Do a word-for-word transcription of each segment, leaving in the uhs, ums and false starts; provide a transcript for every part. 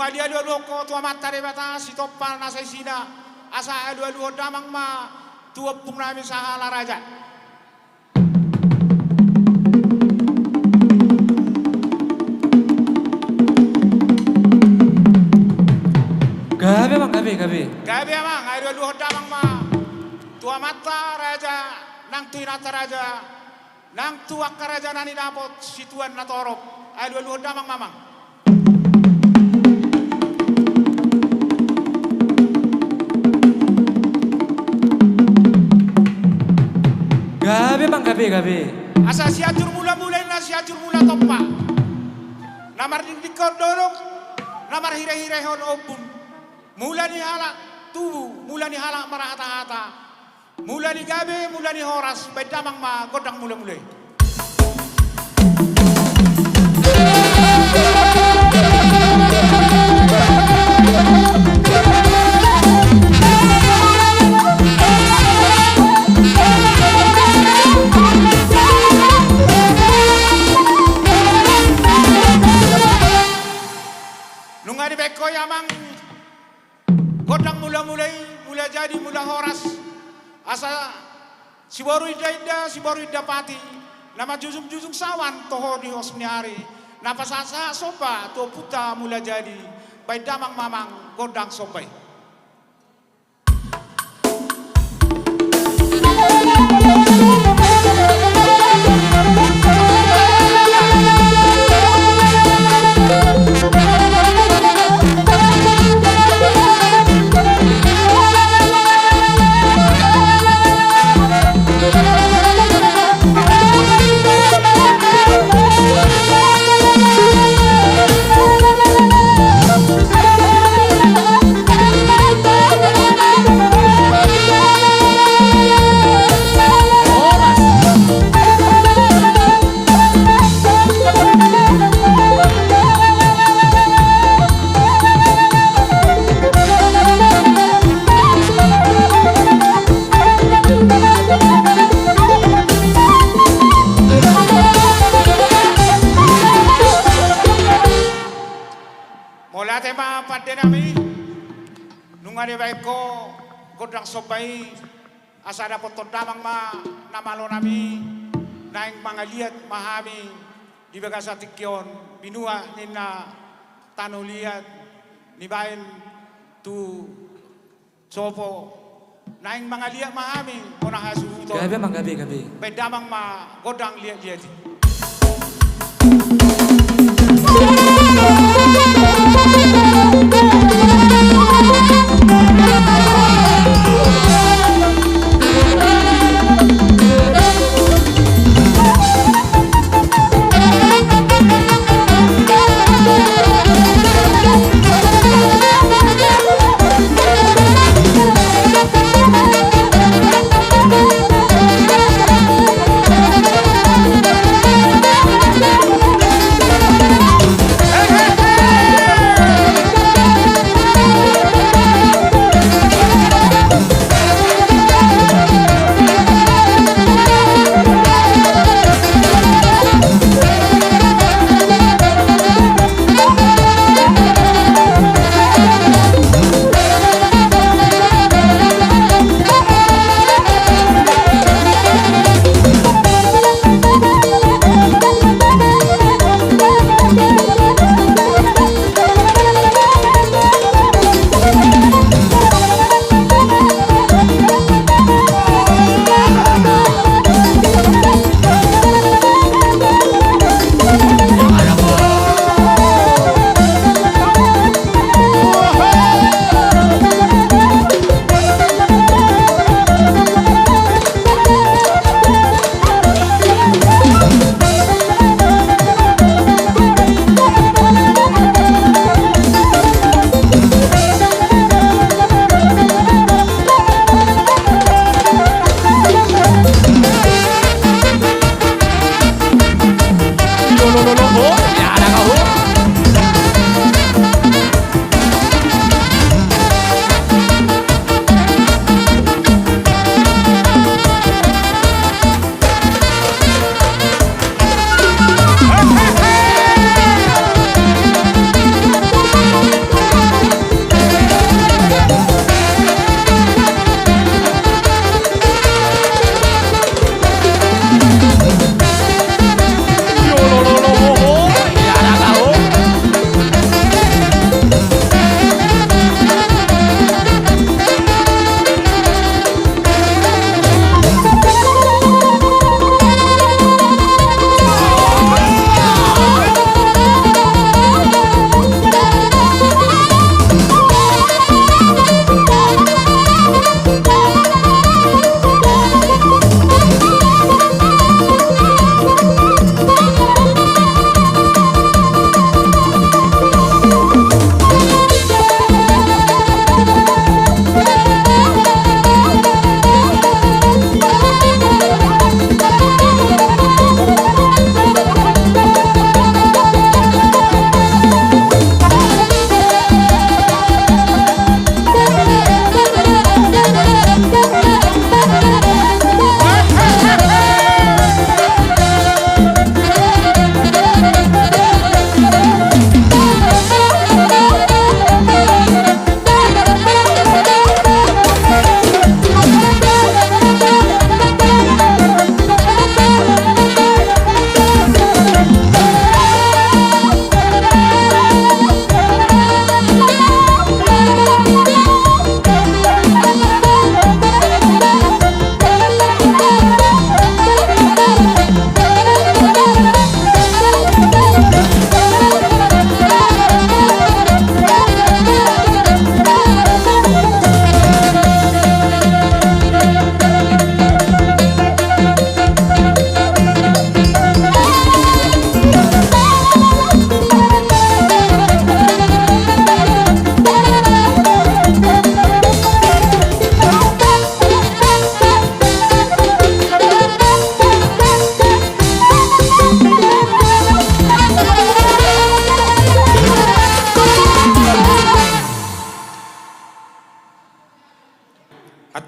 Alualuhon ho tu Amanta Debata sitompa na saisina, asa alualuhon damang ma tu ompung nami sahala raja. Gabe amang, gabe, gabe. Gabe amang, alualuhon damang ma tu amanta raja, nang tu inanta raja, nang tu angka raja na nidapot situan na torop, alualuhon damang ma amang. Gabe amang, gabe, gabe. Asa Sianjur Mulamula inna Sianjur Mula Tompa. Na mardingdingkon dolok, na marhirehirehon ombun. Mula ni halak tubu, mula ni halak marhatahata. Mula ni gabe, mula ni horas, baen damang ma gondang mulamula i. Nunga dibaen ho i amang. Gondang mulamula i, mula jadi, mula horas. Asa siboru indainda, siboru indapati, na manjujungjujung saoran tu ho di hos ni ari, na pasahatsahat somba tu ompunta Mula Jadi, baen damang ma amang gondang somba i. Mauliate ma pande nami. Nunga dibaen ho gondang somba i, asa dapothon damang ma na malo nami. Naeng mangaliat ma hami di bagasan tingki on, binua ninna tano liat, nibaen tu sopo. Naeng mangaliat ma hami bona hasuhuton. Gabe amang, gabe, gabe. Baen damang ma gondang liatliat i.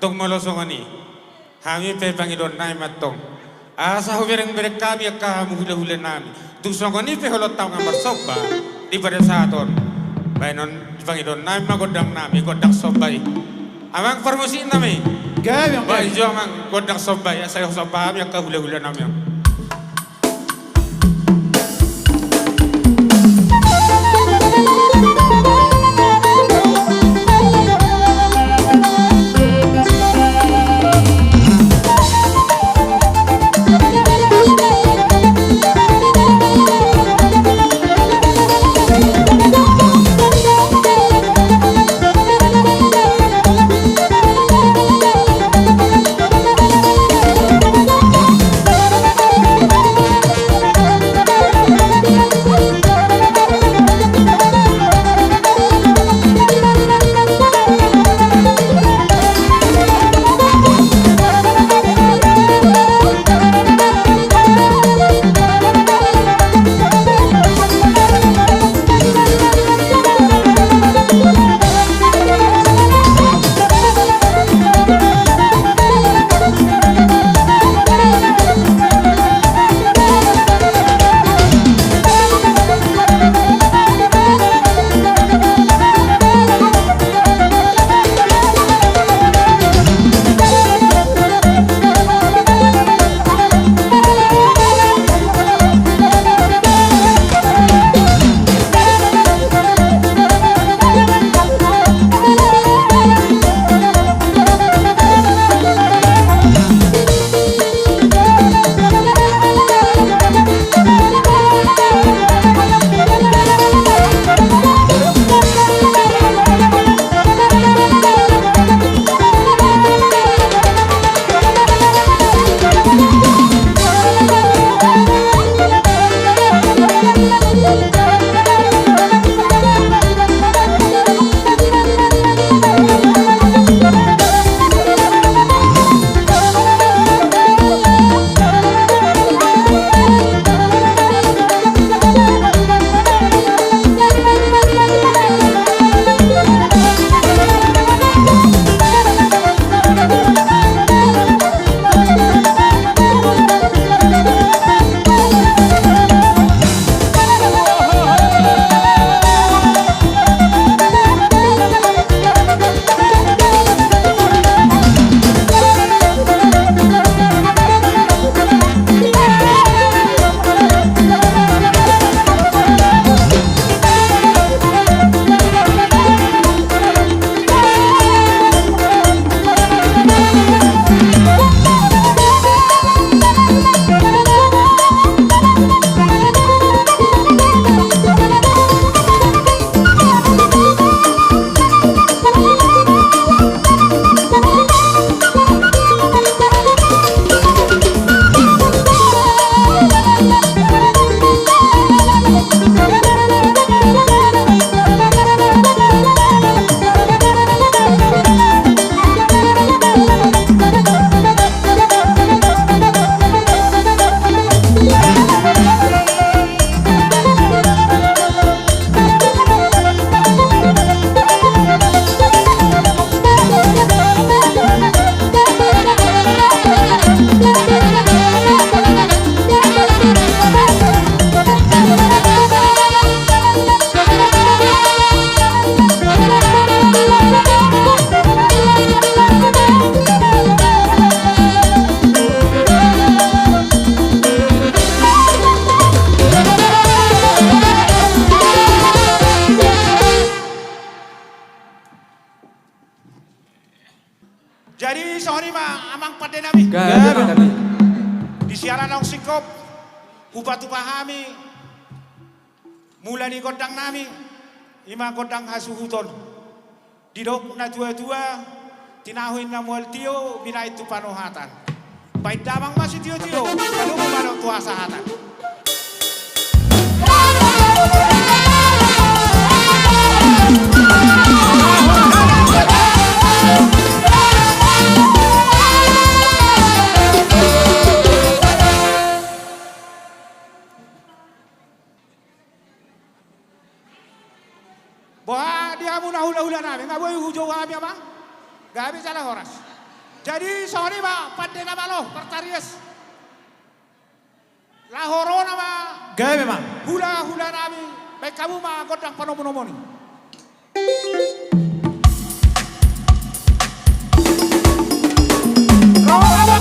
Tong molo songon i, hami pe pangidoannami ma tong, asa huberengbereng hami angka hamu hulahulanami. Tung songon i pe holonta nga marsomba di pada saat on. Baenon pangidoannami ma gondangnami, gondang somba i. Amang parmusiknami. Gabe, amang. Baen jo amang gondang somba i, asa husomba hami angka hulahulanami. Jadi songon i ma amang pandenami. Gabe, gabe. Di siala naung singkop, hupatupa hami mula ni gondangnami, i ma gondang hasuhuton. Didok natuatua, tinahu inna mual tio, binahen tu panohatan. Baen damang ma sitiotio, paluhut ma dohot tu hasahatan. Boha di hamu na hulahulanami, nga boi hujou hami amang? Gabe jala horas. Jadi songon i ma pande na malo, Partarius. Laho ro nama. Gabe ma. Hulahula nami, baen hamu ma gondang panomunomuni. Ro hamu